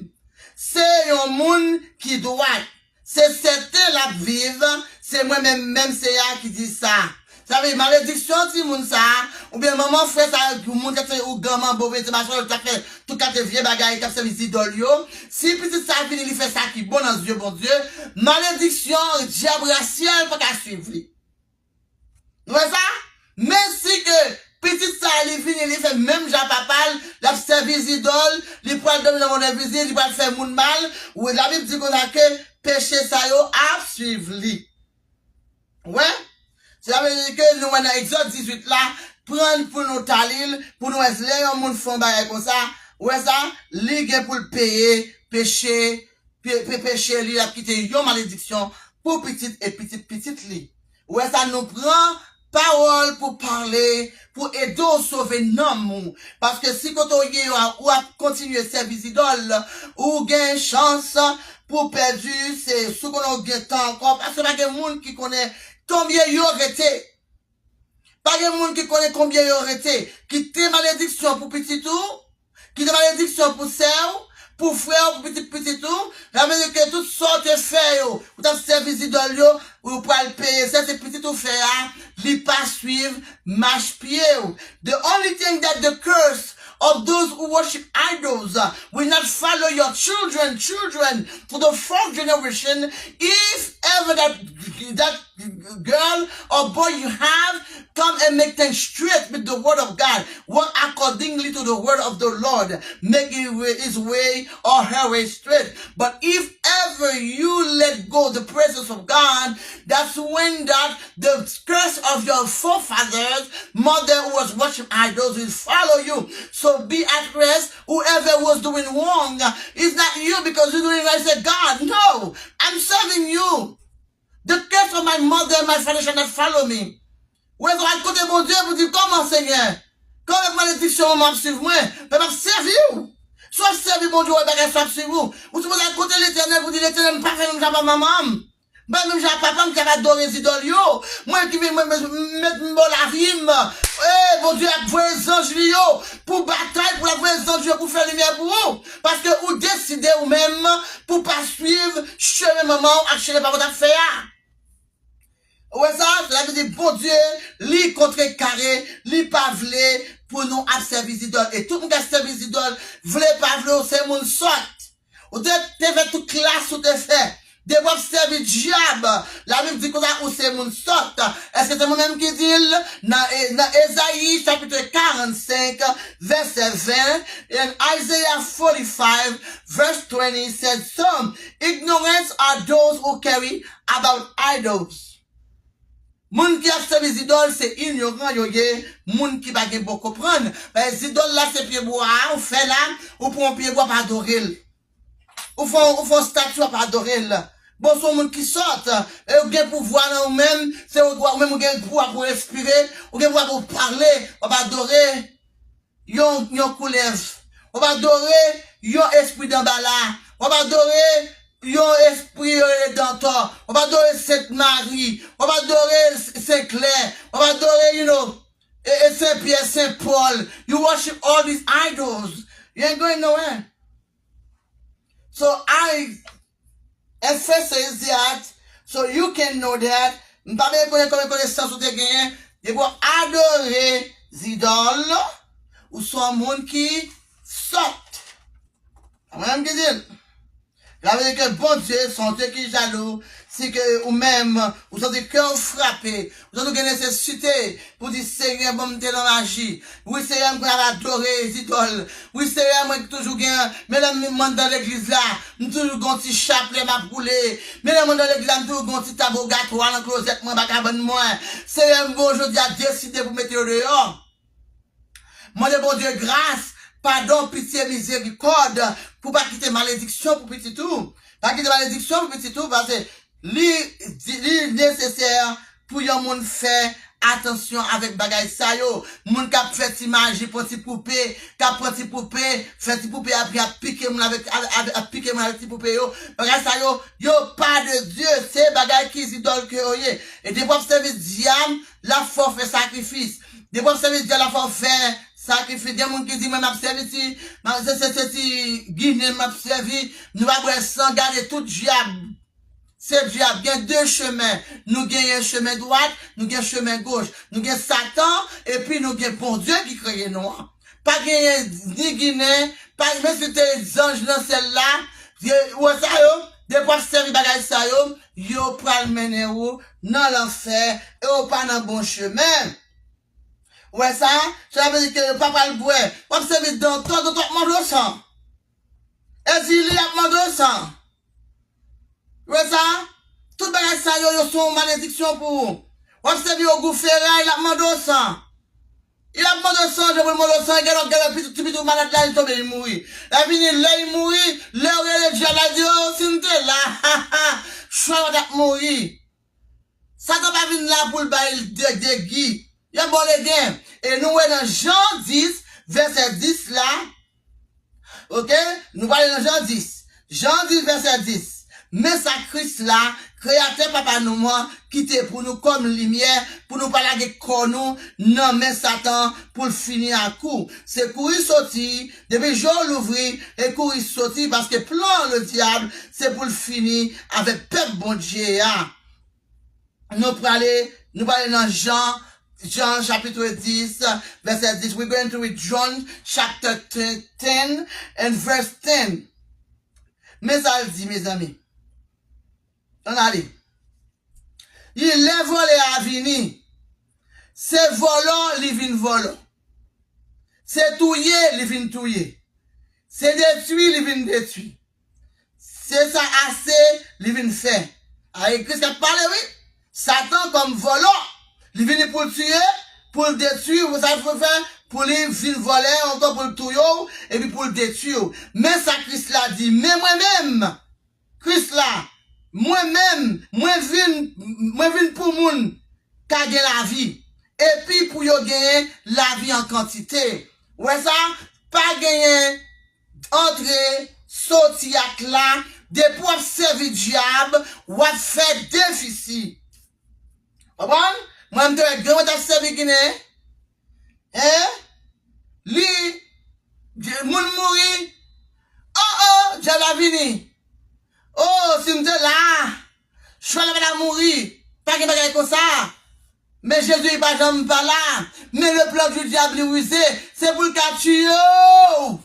Se yon moun ki dwat. Se sèten l ap viv. Se mwen menm, menm se a ki di sa. Sa vle di, malediksyon timoun sa a, oubyen manman frè sa a, moun k ap fè ougan, manbo, mete machwè, k ap fè tout kalite vye bagay, k ap sèvi zidòl yo. Si pitit sa a vini, li fè sa ki bon nan zye Bondye, malediksyon dyab rasyèl pa ka swiv li. Nou wè sa? Men si ke pitit sa a, li vini, li fè menm jan papa l, l ap sèvi zidòl, li pral dòmi nan move vizin, li pral fè moun mal, wi, Labib di konsa ke peche sa yo ap swiv li. Wè, sa vle di ke nou wè nan Egzòd dizuit la, pran l pou nou ta li l, pou nou wè lè yon moun fè yon bagay konsa, wè sa, li gen pou l peye peche, pe-, pe-, peche li, l ap kite yon malediksyon pou pitit e pitit pitit li. Wè sa, nou pran pawòl pou pale, pou ede w sove nanm ou. Paske si kote w ye a, ou ap kontinye sèvi zidòl, ou gen chans pou pèdi, se si w konnen w gen tan ankò, paske pa gen moun ki konnen konbyen yo rete. Pa gen moun ki konnen konbyen yo rete. Kite malediksyon pou pitit ou, kite malediksyon pou sè w, pou frè w, pou pitit pitit ou. Sa vle di ke tout sa w te fè yo, ou t ap sèvi zidòl yo, ou pral peye. Sa se pitit ou fè a, li pa swiv mach pye w. The only thing that the curse of those who worship idols, uh, will not follow your children, children to the fourth generation, if ever that, that girl or boy you have come and make things straight with the word of God, walk accordingly to the word of the Lord, make his way, his way or her way straight. But if ever you let go the presence of God, that's when that the curse of your forefathers, mother who was worship idols, will follow you. So be at rest. Whoever was doing wrong, it's not you because you're doing right. Say, "God, no, I'm serving you. The curse of my mother and my father shall not follow me." Ou bezwen al kote Bondye pou di, "Kòman, Senyè? Kòman malediksyon an ap swiv mwen? Men m ap sèvi w." Si w ap sèvi Bondye, w wè bagay sa ap swiv ou. Ou sipoze al kote Letènèl pou di, "Letènèl, m pa fè menm jan ak manman m. M pa menm jan ak papa m ki ap adore zidòl yo. Mwen ki vin, mwen, mwen, met m bò lavi m." E, Bondye ap voye zanj li yo pou batay, pou l ap voye zanj yo pou fè limyè pou ou. Paske ou deside ou menm pou pa swiv chemen manman w ak chemen papa w t ap fè a. Ou wè sa? Sa vle di Bondye, li kontre kare, li pa vle pou nou ap sèvi zidòl. E tout moun k ap sèvi zidòl, vle pa vle, ou se moun sòt. Ou te, te fè tout klas ou te fè. Depi w ap sèvi dyab, Labib di konsa ou se moun sòt. Èske se mwen menm ki di l? Nan, e, nan Ezayi chapit karannsenk, vèsè ven, and Isaiah forty-five, verse twenty said, "Some ignorance are those who carry about idols." Moun ki ap sèvi zidòl, se inyoran yo ye, moun ki pa gen bon konprann. Paske zidòl la, se pyebwa a, ou fè la, ou pran yon pyebwa, pa adore l. Ou fè, ou fè yon stati, w ap adore l. Bon, se yon moun ki sòt. E ou gen pouvwa nan ou menm. Se ou, ou menm ou gen pouvwa pou respire. Ou gen pouvwa pou pale. W ap adore yon, yon koulèv. W ap adore yon espri danbala. W ap adore yon espri, e, dantò. W ap adore Sent Mari. W ap adore S-, Sen Klè. W ap adore, you know, e, e, Sen Pyè, Sen Pòl. You worship all these idols. You ain't going nowhere. So I, at first is that, so you can know that, m pa bezwen konnen konbyen konesans ou te genyen, depi w adore zidòl, ou se yon moun ki sòt. Mwen menm ki di l. Sa vle di ke Bondye se yon Dye ki jalou, si ke ou menm, ou santi kè w frape, ou santi w gen nesesite pou di, Senyè, ban m te nan maji. Wi, Senyè, m konn ap adore zidòl. Wi, Senyè, mwen ki toujou gen, men lè m anndan legliz la, m toujou gen yon ti chaplè m ap woule. Men lè m anndan legliz la, m toujou gen yon ti tab wogatwa nan klozèt mwen, anba kabann mwen. Senyè, m bon, jodi a deside pou mete yo deyò. Mande Bondye gras, padon, pitye, mizerikòd, pou pa kite malediksyon pou pitit ou. Pa kite malediksyon pou pitit ou, paske li, li nesesè pou yon moun fè atansyon avèk bagay sa yo. Moun k ap fè ti maji, pran ti poupe, k ap pran ti poupe, fè ti poupe, apre ap pike moun avèk, avèk, avèk, ap pike moun avèk ti poupe yo. Bagay sa yo, yo pa de Dye, se bagay ki zidòl ke yo ye. E depi w ap sèvi dyab, l ap fè w fè sakrifis. Depi w ap sèvi dyab, l ap fè w fè sakrifis. Gen moun ki di, mwen, m ap sèvi ti, m ap, se, se, se ti ginen m ap sèvi. Nou pa bwè san, gade tout dyab. Se dyab, gen de chemen. Nou genyen chemen dwat, nou gen chemen goch. Nou gen Satan, epi nou gen Bondye ki kreye nou an. Pa genyen ni ginen, pa, menm si te zanj nan syèl la, ou wè sa yo, depi w ap sèvi bagay sa yo, yo pral mennen ou nan lanfè, e ou pa nan bon chemen. Ou wè sa? Sa vle di ke yo pa pral bwè. W ap sèvi dantò, dantò ap mande w san. Ezili ap mande w san. Ou wè sa? Tout bagay sa yo, yo se yon malediksyon pou ou. W ap sèvi ogou feray, l ap mande w san. L ap mande w san, depi l mande w san, gen lòt, gen lòt, pitit, ti pitit ou malad la, li tonbe, li mouri. Lè vini, lè li mouri, lè yo rele dyab la, di, o, si m te la, ha, ha, chwa yo t ap mouri. Satan pa vin la pou l bay de, degi. Y ap ba w legen. E nou wè nan Jan dis, vèsè dis la. Oke? Nou prale nan Jan dis. Jan dis, vèsè dis. Men sa Kris la, Kreyatè Papa nou an, kite pou nou kòm limyè, pou nou pa lage kò nou nan men Satan pou l fini ak ou. Se kouri soti, depi je w louvri, e kouri soti, paske plan ledyab, se pou l fini avèk pèp Bondye a. Nou prale, nou prale nan Jan, Jan chapit dis, vèsè dis. We're going to read John chapter ten and verse ten. Men sa l di, mezanmi. Ann ale. Li lè vòlè a vini. Se vòlò, li vin vòlò. Se touye, li vin touye. Se detwi, li vin detwi. Se sa ase li vin fè. A, e Kris k ap pale, wi. Satan kòm vòlò. Li vini pou l tiye, pou l detwi, pou sa l fè, pou li vin vòlè, ankò pou l touye w, epi pou l detwi w. Men sa Kris la di, men mwen menm, Kris la, mwen menm, mwen vin, mwen vin pou moun ka gen lavi. Epi pou yo genyen lavi an kantite. Ou wè sa? Pa genyen antre, soti ak la. Depi w ap sèvi dyab, w ap fè defisi. Konprann? Mwen, m te wè granmwen t ap sèvi ginen. Hein? Li, moun mouri. Oh, oh, dyab la vini. Oh, si m te la, chwal la pa ta mouri. Pa gen bagay konsa. Men Jezi pa janm pa la. Men le plan du diable li rize. Se pou l ka tiye w.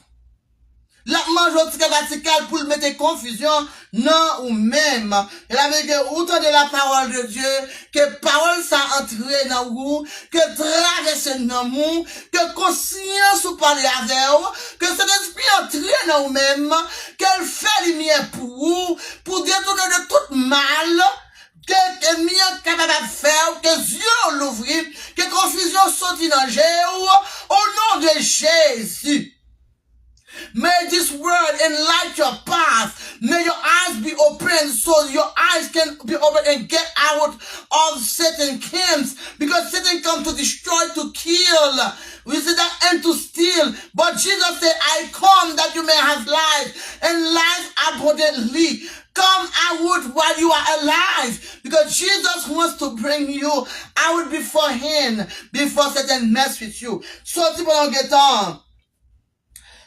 L ap manje w ti kal pa ti kal pou l mete konfizyon nan ou menm. E la verite, ou tande la parole de Dieu, ke pawòl sa antre nan ou, ke l travèse nanm ou, ke konsyans ou pale avè w, ke Sentespri antre nan ou menm, ke l fè limyè pou ou, pou detounen de tout mal, ke ènmi an kapab ap fè w, ke zye w louvri, ke konfizyon soti nan je w, o non de Jezi. May this word enlighten your path. May your eyes be open so your eyes can be open and get out of Satan camps. Because Satan comes to destroy, to kill. We see that, and to steal. But Jesus said, I come that you may have life and life abundantly. Come out while you are alive. Because Jesus wants to bring you out beforehand, before Satan mess with you. Soti pandan w gen tan.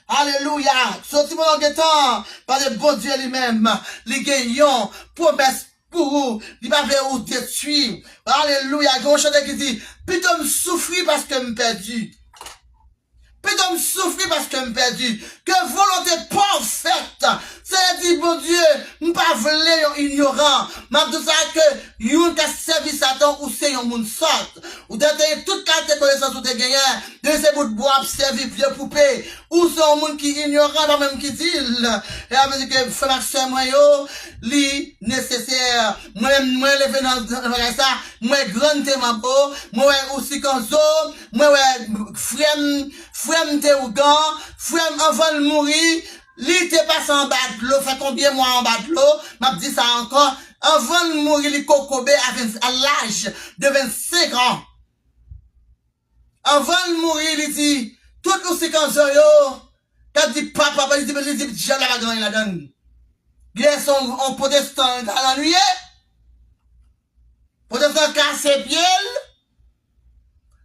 Alelouya. Soti pandan w gen tan. Paske Bondye li menm, li gen yon pwomès pou ou. Li pa vle ou detwi. Alelouya. Gen yon chante ki di, pito m soufri paske m pèdi. Pito m soufri paske m pèdi. Ke volonte pa w fèt. Seyè di, Bondye, m pa vle yon inyoran. M ap di w sa ke youn k ap sèvi Satan, ou se yon moun sòt. Ou te, te gen tout kalite konesans ou te genyen. Depi se bout bwa w ap sèvi, vye poupe. Ou se yon moun ki inyoran, pa mwen menm ki di l. E sa vle di ke frè m ak sè mwen yo, li nesesè. Mwen menm, mwen leve nan, nan bagay sa. Mwen wè Gran Te Manbo. Mwen wè Ousik Anzo. Mwen wè frè m, frè m te ougan, frè m anvan l mouri, li te pase anba dlo, fè konbyen mwa anba dlo, m ap di sa ankò, anvan l mouri, li kokobe a ven, a laj de vennsenk an. Anvan l mouri, li di, tout Ousik Anzo yo, k ap di papa, li di, li di, dyab la pa gen anyen ladan l. Li se yon, yon pwotestan, li ta annuiye. Pwotestan kase pye l.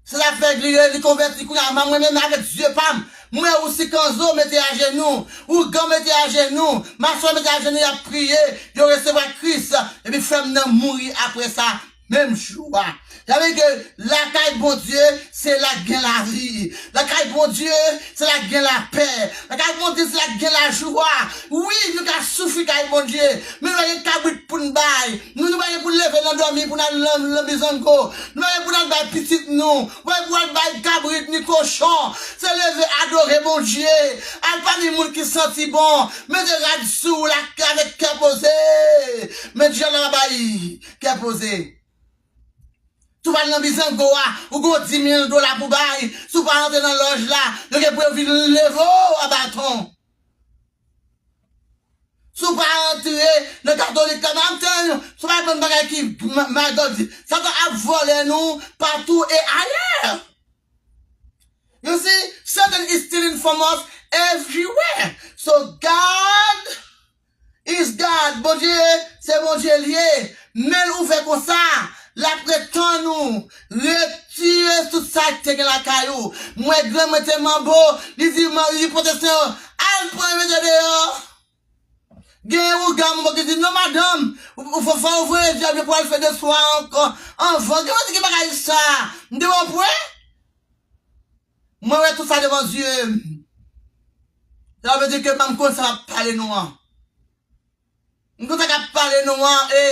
Se sa k fè li, li konvèti kounye a. Mwen menm avèk zye pa m, mwen wè Ousik Anzo mete ajenou, ougan mete ajenou, masonn mete ajenou, y ap priye, yo resevwa Kris. Epi frè m nan mouri apre sa, menm jou a. Sa vle di ke lakay Bondye, se la k gen lavi. Lakay Bondye, se la k gen lapè. Lakay Bondye, se la k gen lajwa. Wi, nou ka soufri kay Bondye, men nou pa gen kabrit pou n bay. Nou, nou pa gen pou n leve nan dòmi pou n al nan, nan bizango. Nou pa gen pou n al bay pitit nou. Nou pa gen pou n al bay kabrit ni kochon. Se leve adore Bondye. Al pami moun ki santi bon. Mete rad sou ou la avèk kè poze. Men dyab la pa bay kè poze. Si w pa al nan bizango a, ou gen dis mil dola pou bay. Si w pa rantre nan lòj la, yo gen pou yo vin leve w a baton. Si w pa rantre nan katolik la, m ap tann, si w pa pran bagay ki ma-, magòt, Satan ap vòlè nou patou e ayè. You see, Satan is stealing from us everywhere. So God is God. Bondye, se Bondye l ye. Men l ouvè konsa, l ap ret tann ou. Retire tout sa k te gen lakay ou. Mwen, grann mwen te manbo, li di, man, li di pwotestan yo, al pran yo mete deyò. Gen ougan manbo ki di, non, madanm, ou, ou fò, fò ou voye dyab yo pou al fè de swa ankò. Anvan, gen mwen di ki bagay sa. M di, bon, pwen. Mwen wè tout sa devan zye m. Sa vle di ke m konn sa k ap pale nou an. M konn sa k ap pale nou an, e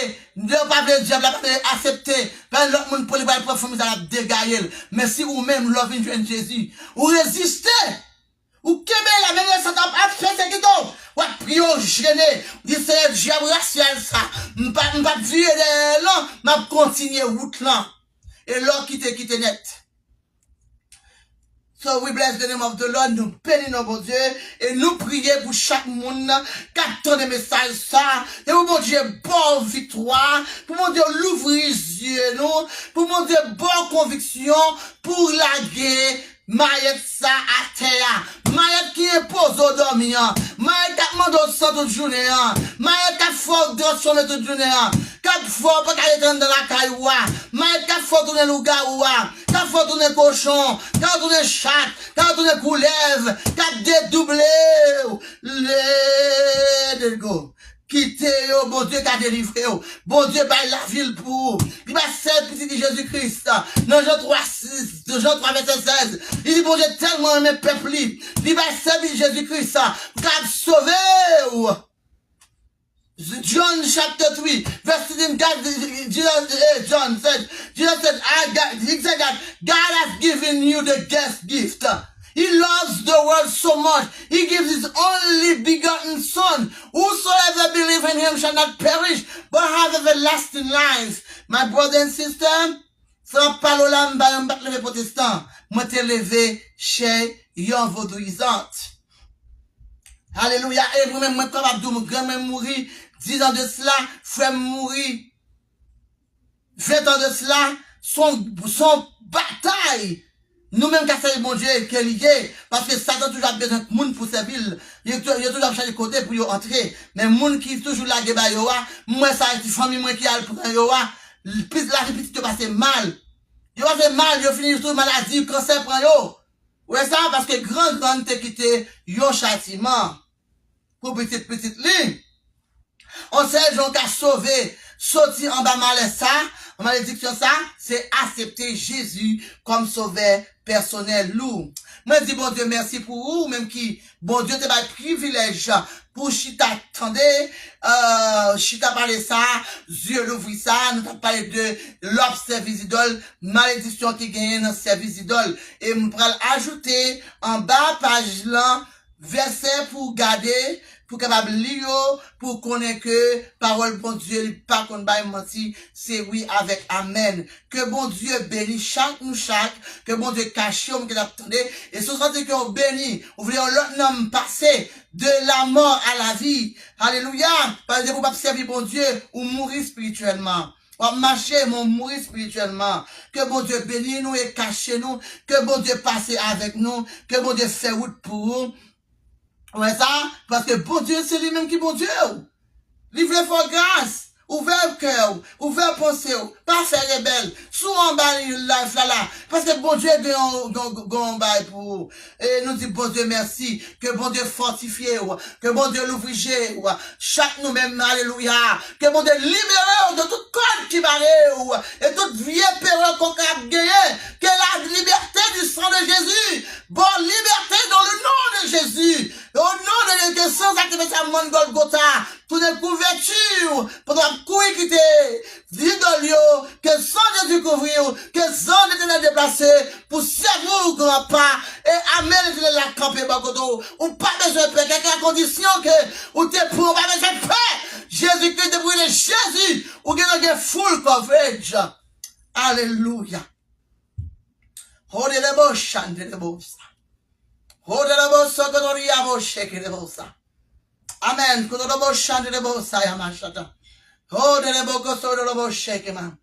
lè w pa vle dyab la pa vle aksepte, pa lòt moun pou li pral pran fanmi sa l ap degaye l. Men si ou menm, lè w vin jwenn Jezi, ou reziste, ou kenbe la, menm lè Satan ap, ap pèsekite w, w ap priye, w jene, w di, Senyè, dyab rasyal sa, m pa, m p ap vire dèyè l non, m ap kontinye wout lan. E lè w kite, kite nèt. So we bless the name of the Lord. Nou beni non Bondye e nou priye pou chak moun k ap tande mesaj sa. E pou Bondye ba w viktwa, pou Bondye louvri zye nou, pou Bondye ba w konviksyon pou lage mayèt sa atè a. Mayèt ki enpoze w dòmi an. Mayèt k ap mande w san tout jounen an. Mayèt k ap fè w transfòme tout jounen an. K ap fè w pa ka rete anndan lakay ou a. Mayèt k ap fè w tounen lougawou a. K ap fè w tounen kochon, k ap tounen chat, k ap tounen koulèv, k ap dedouble w. Let it go. Kite yo, Bondye ka delivre w. Bondye bay lavi l pou ou. Li bay sèl pitit li Jezi Kris. Nan Jan twa sis, Jan twa vèsè sèz, li di Bondye tèlman renmen pèp li, li bay sèl pitit Jezi Kris pou kapab sove w. John chapter three, verse sixteen, God, Jesus, eh, John said, Jesus said, I, God, he said that God has given you the best gift. He loves the world so much. He gives his only begotten Son. Whosoever believe in him shall not perish, but have everlasting life. My brother and sister, sa m ap pale w la, m pa, m pa t leve pwotestan. Mwen te leve chè yon vodouyizant. Alelouya. E mwen menm, mwen kapab di w, grann mwen mouri, diz an de sila, frè m mouri, ven an de sila, se yon, se yon batay. Nou menm k ap sèvi Bondye, ke li ye, paske Satan toujou ap bezwen moun pou sèvi l. Yo tou-, yo toujou ap chache kote pou yo antre. Men moun ki toujou lage ba yo a, m wè sa, e ti fanmi mwen ki al pran yo a, l-, pi-, lavi pitit yo pase mal. Yo pase mal, yo fini sou maladi, kansè pran yo. Ou wè sa? Paske gran grann te kite yon chatiman pou pitit pitit li. Yon sèl jan w ka sove, soti anba malè sa, malediksyon sa, se aksepte Jezi kòm sovè pèsonèl ou. Mwen di Bondye mèsi pou ou, ou menm ki Bondye te bay privilèj pou chita tande, euh, chita pale sa, zye louvri sa, nou t ap pale de lè w ap sèvi zidòl, malediksyon ki genyen nan sèvi zidòl. E m pral ajoute anba paj lan, vèsè pou w gade, pou w kapab li yo, pou w konnen ke pawòl Bondye, li pa konn bay manti, se wi avèk amèn. Ke Bondye beni chak nou chak, ke Bondye kache w, m gen ap tande, e si w santi ke w beni, ou vle yon lòt nanm pase, de la mort à la vie. Alelouya! Paske depi w p ap sèvi Bondye, ou mouri espirityèlman. W ap mache, men w mouri espirityèlman. Ke Bondye beni nou e kache nou. Ke Bondye pase avèk nou. Ke Bondye fè wout pou ou. Ou wè sa? Paske Bondye, se li menm ki Bondye w. Li vle fè w gras. Ouvè kè w. Ouvè panse w. Pa fè rebèl. Si w anba live la la. Paske Bondye gen yon, gen yon, gen yon bagay pou ou. E nou di Bondye mèsi. Ke Bondye fòtifye w. Ke Bondye louvri je w. Chak nou menm, alelouya. Ke Bondye libere w de tout kòd ki bare w. E tout vye pewòk ou ka ap genyen. Que la liberté du sang de Jésus. Bon, liberté dans le nom de Jésus. Au nom de Dieu, ke san sa ki te fè sa mòn Gòlgota tounen kouvèti w, pandan w ap kouri kite zidòl yo, ke san Jezi kouvri w, ke zanj Letènèl deplase pou sèvi w gran pa, e ame Letènèl la kanpe bò kote w. Ou pa bezwen pè, kèlke kondisyon ke ou te pran, ou pa bezwen pè. Jezikri, depi w rele Jezi, ou gentan gen full coverage. Alelouya. Hodelebo shandelebosa. Hodelebo sokotoria boshekebosa. Amen. Kotodobo shandelebosa yamashata. Hodelebo kosodobo shekema.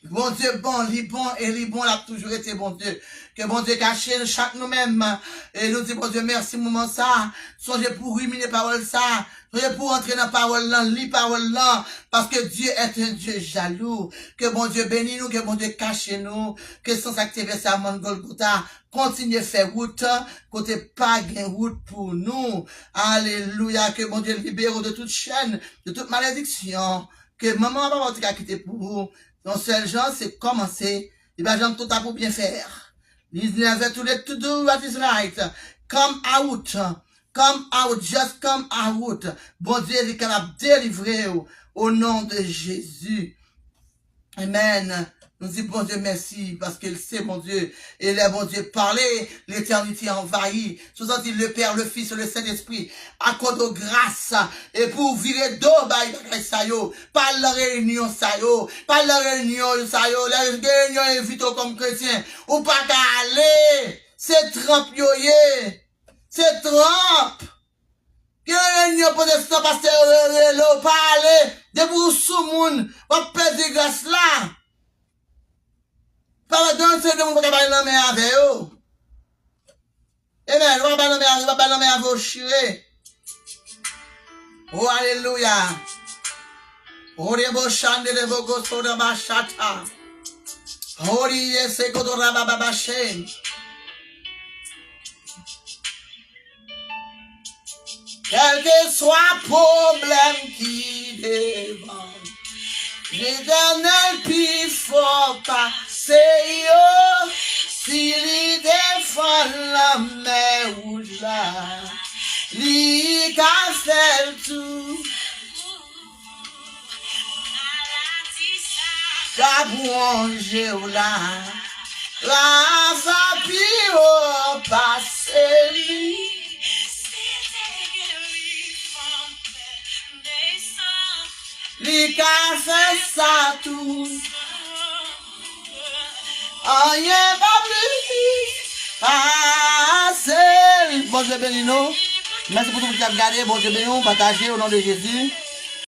Bondye bon, li bon, e li bon, l ap toujou rete Bondye. Ke Bondye kache chak nou menm. E nou di Bondye mèsi moman sa. Sonje pou rimine pawòl sa. Sonje pou antre nan pawòl lan, li pawòl lan. Paske Dieu est un Dieu jaloux. Ke Bondye beni nou, ke Bondye kache nou. Ke san sa ki te vèse a mòn Gòlgota kontinye fè wout kote pa gen wout pou nou. Alelouya, ke Bondye libere w de tout chèn, de tout malediksyon. Ke manman papa w te ka kite pou ou. Yon sèl jan, se kòmanse. Li pa janm twò ta pou byen fè. He's never too late to do what is right. Come out. Come out. Just come out. Bondye, li kapab delivre w. Au nom de Jésus. Amen. Nou di Bondye mèsi paske l se Bondye. E lè Bondye pale, letènite anvayi. Si w santi le Père, le Fils, le Saint-Esprit akòde w gras e pou w vire do bay bagay sa yo. Pa al nan reyinyon sa yo. Pa al nan reyinyon sa yo. Lè gen reyinyon envite w kòm kretyen, ou pa ka ale. Se tranp yo ye. Se tranp. Gen reyinyon pwotestan, pastè yo re-, rele w, pa ale. Depi w sou moun, w ap pèdi gras la. Pa gen yon seri de moun pa ka bay lanmen avè yo. Amen. Ou pa bay lanmen avè, ou pa bay lanmen avè yo chire. Oh, alelouya. Orebo shande de boko soda bashata. Oriye se koto rabababashe. Kèlkeswa pwoblèm ki devan, Letènèl pi fò pase yo. Si li defann lanmè wouj la, li ka fè l tou. K ap wonje w la, Rafa pi wo pase li. Li ka fè sa tou. Anyen pa plis pase li. Bondye beni nou. Mèsi pou tout moun ki ap gade. Bondye beni w. Pataje o non de Jezi.